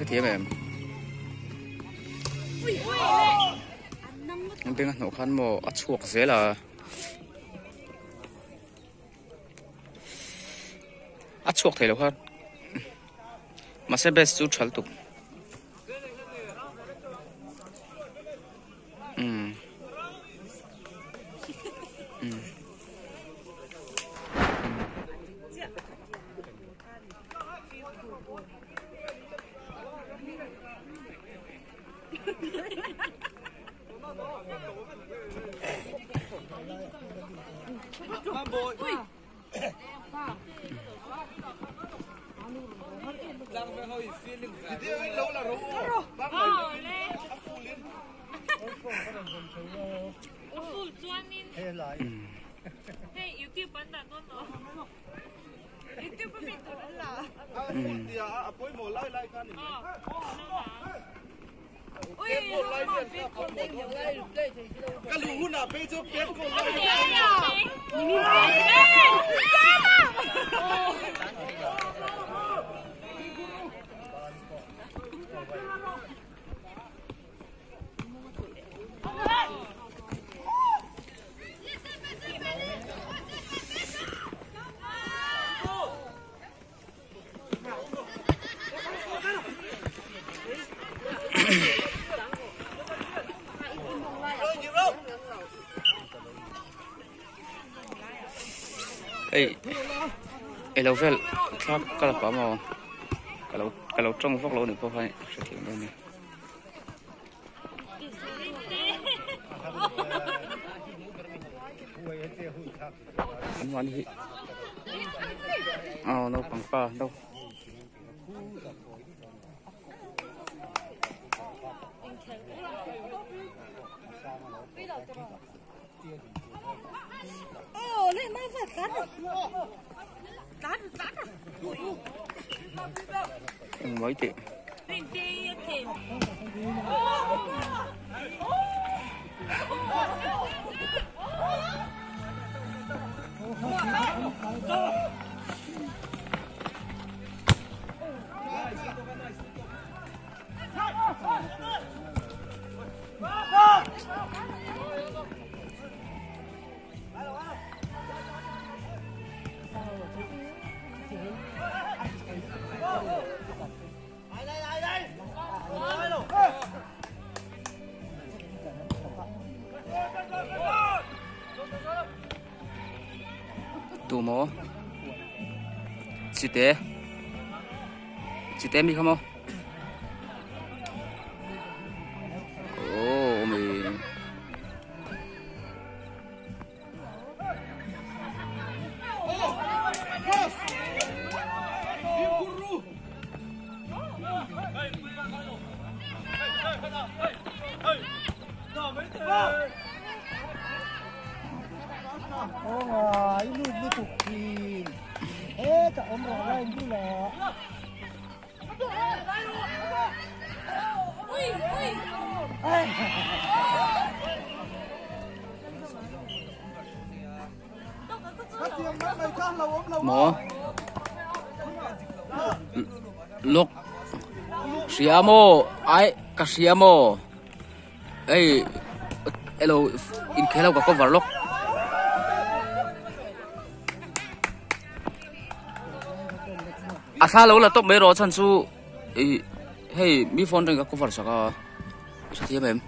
Hrethiam em? An beng a hnawh khan maw a chhuak zel a. A chhuak thei lo kha. Mahse best chu thal tuk. Umm. Umm. Hei elo vel thlak ka la pah maw ka lo ka lo tawng vak lo ni pawh khan hrethiam dawn a ni. An mahni hi aw naupang pa no Engmai teh. Tumaw chite chite mi kha maw oh mi Maw lawk hria maw ai ka hria maw hei elo inkhel ho ka cover lawk. A thla lo la tawp mai rawh chhan chu ih hei mi phone reng ka cover sak a hrethiam em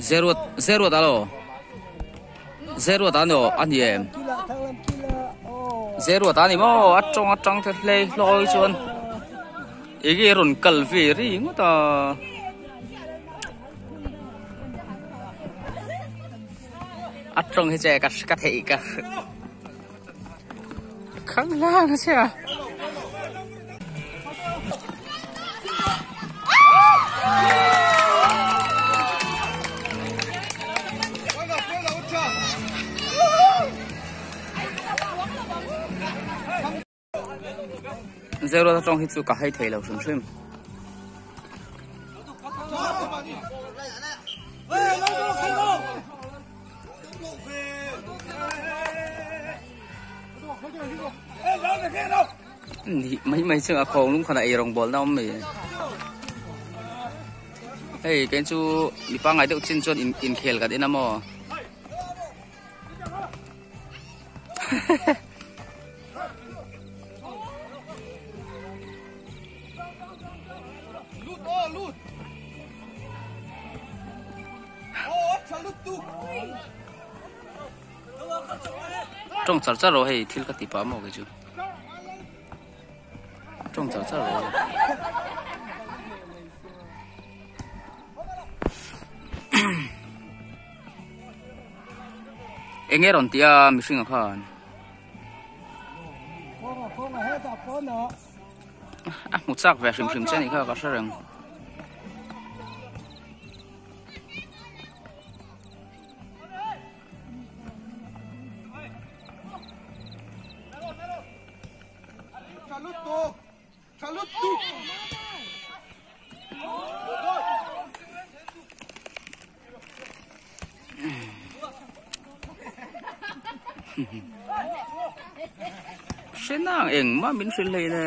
zero zero ta lo zero ta ni a ni em zero ta ni maw a tawng atang te hlei hlawi chuan enge rawn kal ve ri ngawt a. A tawng hi che ka ka theih ka khang lang a che a. Zero atang hi chu ka hai thei lo hrim hrim. Ni mai mai chu a khawng lung khanah eirawng bawlna a awm mai. Hei kei chu mi pangngai deuh chin chuan inkhel kan en a maw. Tawng char char rawh hei thil ka ti pah maw kei chu tawng char char rawh eng nge rawn tih a mihring ah khan a hmu chak ve hrim hrim che a nih kha ka hre reng. Hrenang engmah min hrilh hlei le.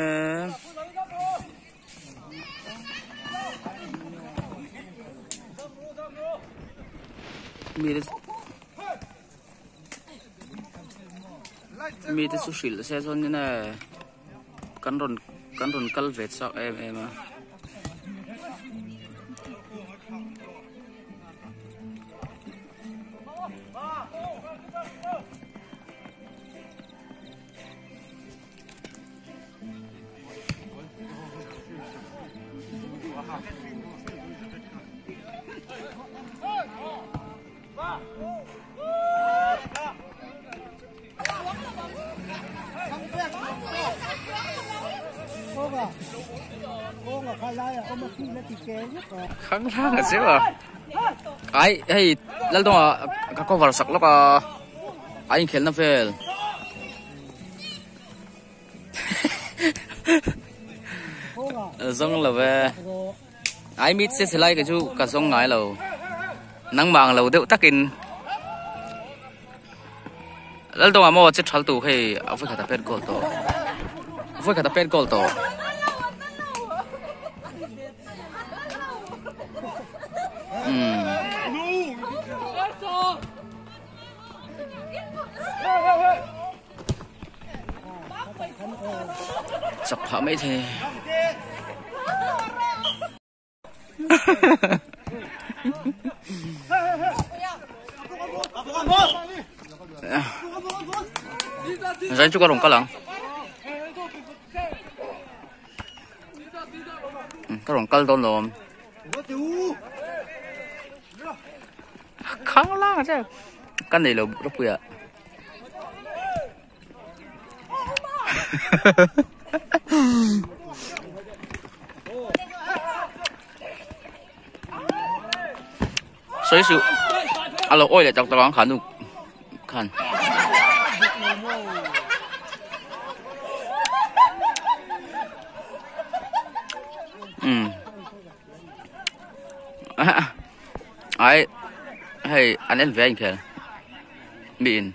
Mi te chu hrilh se chuan in e kan rawn kan rawn kal ve chak em em a. Khang hlang a chiu a ai hei Laldawngah ka cover sak lawk a a inkhelhna vel. Zawng lo ve ai mit se silai kei chu ka zawng ngai lo nangmah ang lo deuh takin Laldawngah maw che thal tu hei a vawi khat a pet goal tawh a vawi khat a pet goal tawh. Chak phah mai thei. Zain chu ka rawn kal ang. Ka rawn kal dawn lawm. Khang lang a che. Ka nei lo ropui ah. Sawi suh a lo awi leh tak tak ang kha nu khan. Um ai hei an en ve a inkhel mi in.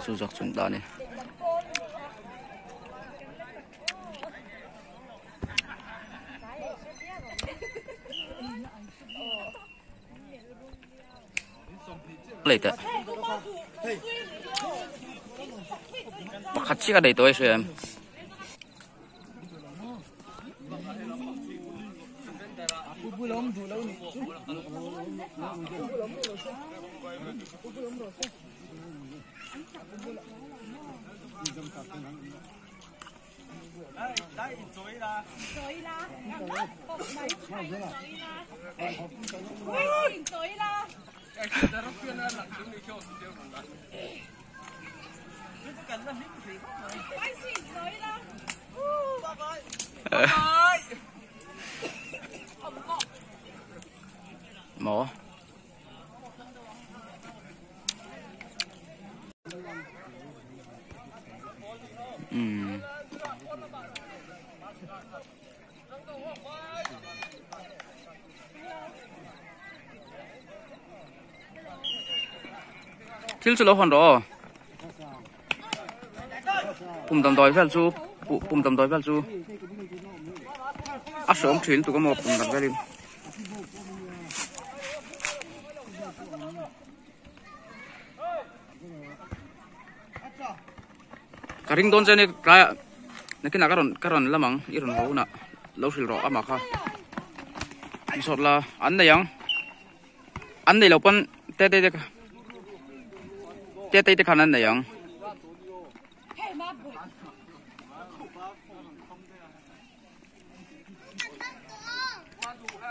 Chu zawk chu an dah a ni. Lei teh pakhat chiah a nei tawh e hria em. Maw? Umm. Thil chu lo hawn rawh aw. Pum damdawi vel chu pum damdawi vel chu a hreawm thin lutuk a maw pum dam velin. Ka ring dawn che a ni tlaiah nakinah ka rawn ka rawn lam ang i rawn haw hunah lo hrilh rawh amah kha zawt la an nei ang an nei loh pawn te te te kha te te te khan an nei ang.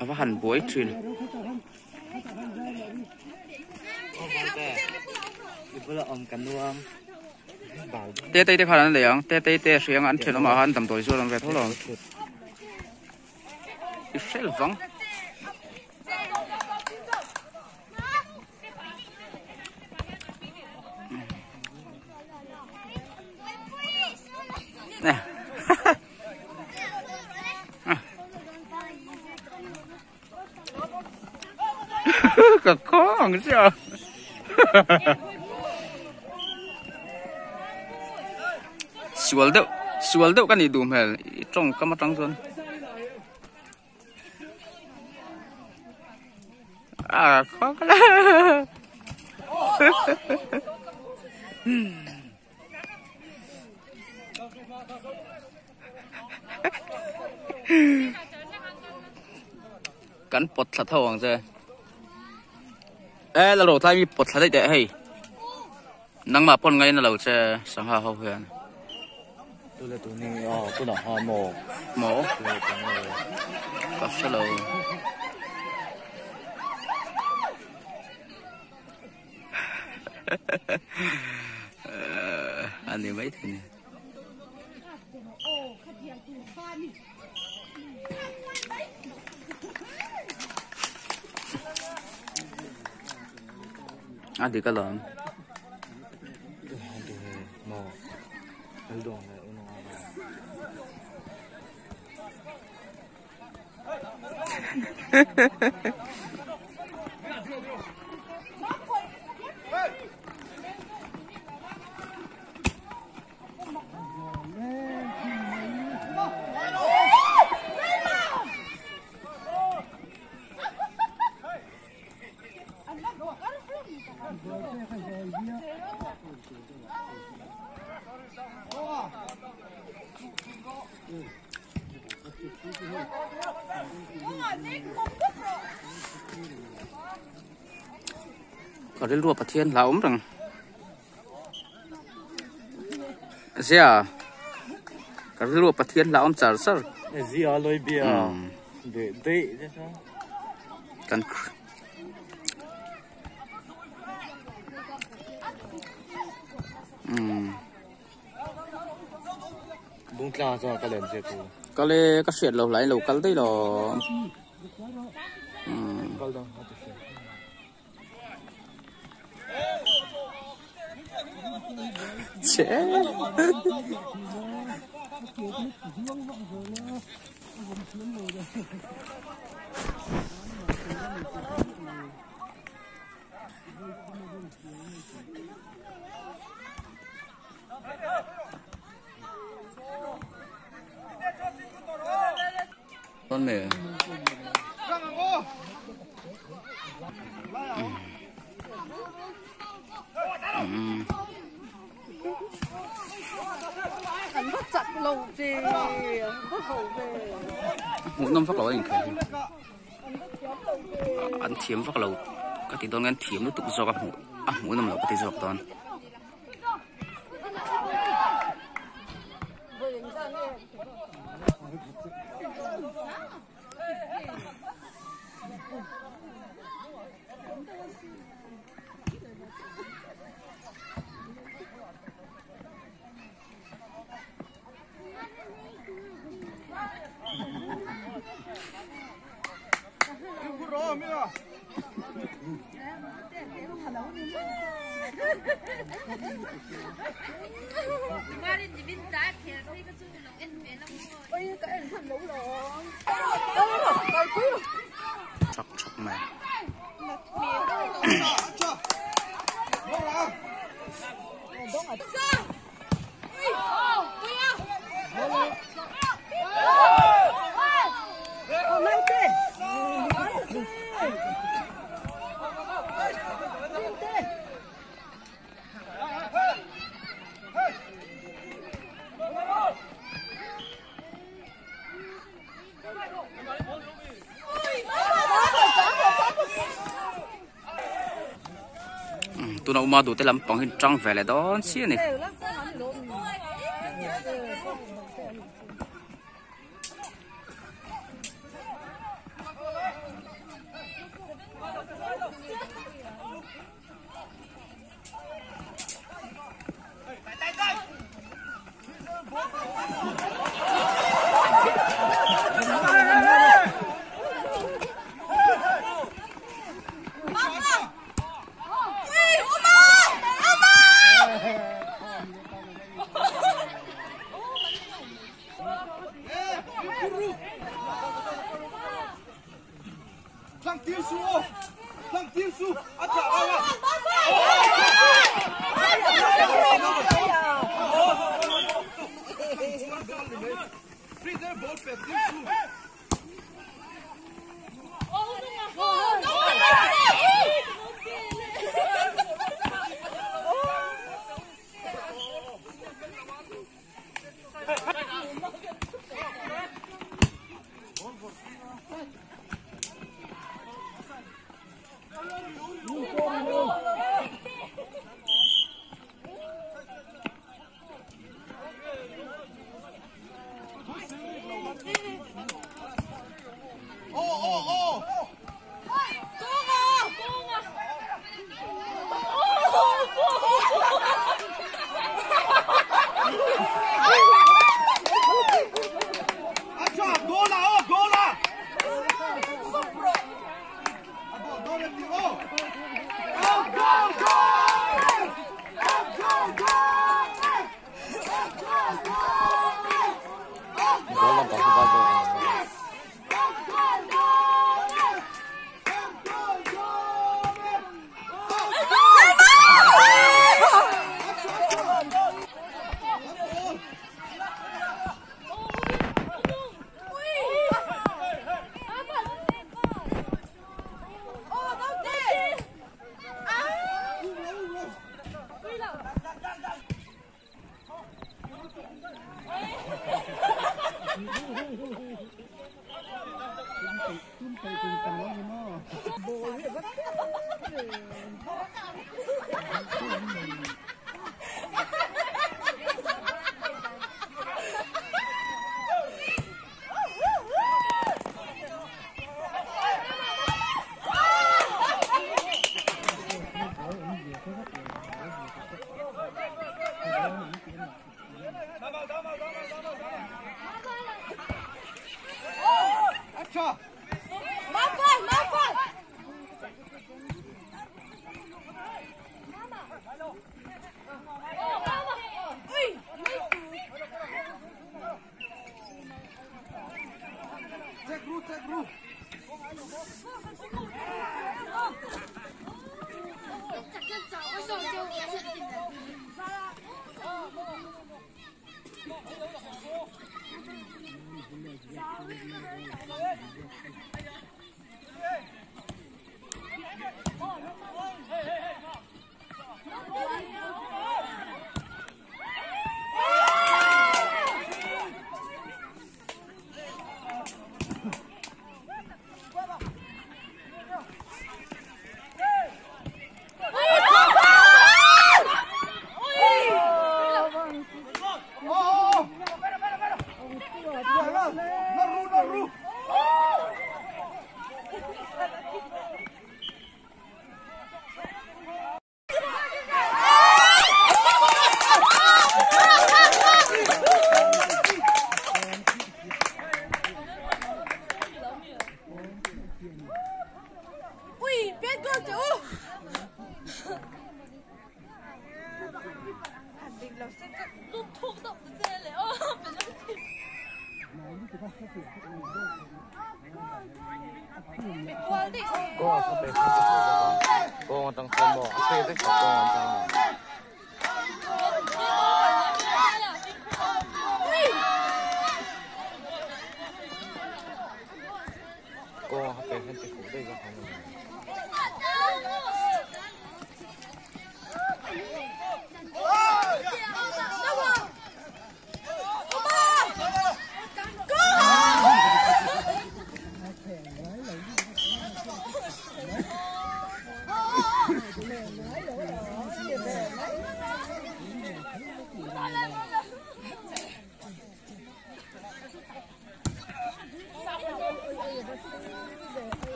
A va han buai thin. Tetei te khan an lei ang tetei te hriang an thenawm ah khan damdawi zuar an ve tho lo ang i hrel vang. Ka khawng sia. Sual deuh, sual deuh ka nih duh hmel i tawngkam atang chuan. A khawk la. Kan pawt thla tho ang che. E la ro thlai mi pawt thla daih teh hei. Nangmah pawn ngaina lo che sangha ho hian. Tule tu ni a tunah ha maw. Maw? Ka hre lo. A ni mai thei ni. A dik alawm. Ka rilru a Pathian hla awm reng. Zia ka rilru a Pathian hla awm char char. Zia loi bia de dei de sa. Kan um Bung tla chuan ka len che chu. Kale ka hriat lo hlai lo kal daih lo. Um Kal dang a ti hriat. Che. Con mè. Hmuh nawm vak lo a inkhel hi an thiam vak lo ka ti dawn nge an thiam lutuk zawk a hmuh a hmuh nawm loh ka ti zawk dawn. Chak chak mai. Tuna uma duhte lampang hi tang ve leh dawn chiah a ni.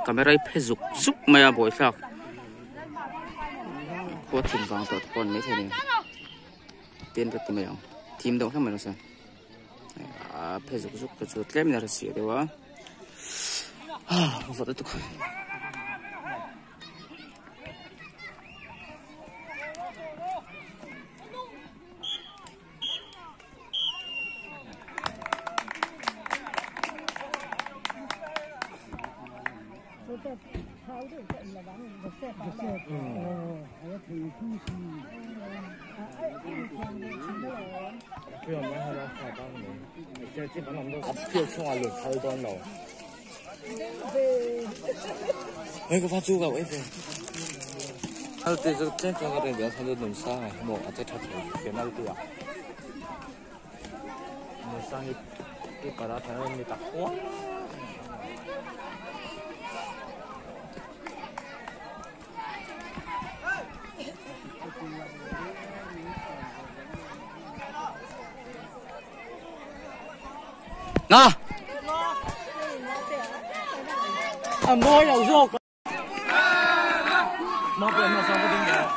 Camera hi phe zuk zuk mai a buaithlak khua thim vang tawh te pawh a ni maithei a ni tin ka ti mai ang thim deuh hlek mai rawh se a phe zuk zuk te chu tlem in a rasi deuh a vawt lutuk. Na. A mawi lo zawk. Mah pawh hmasa ka ding dah.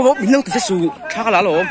Khaw min lo ti se su thla ka la alawm.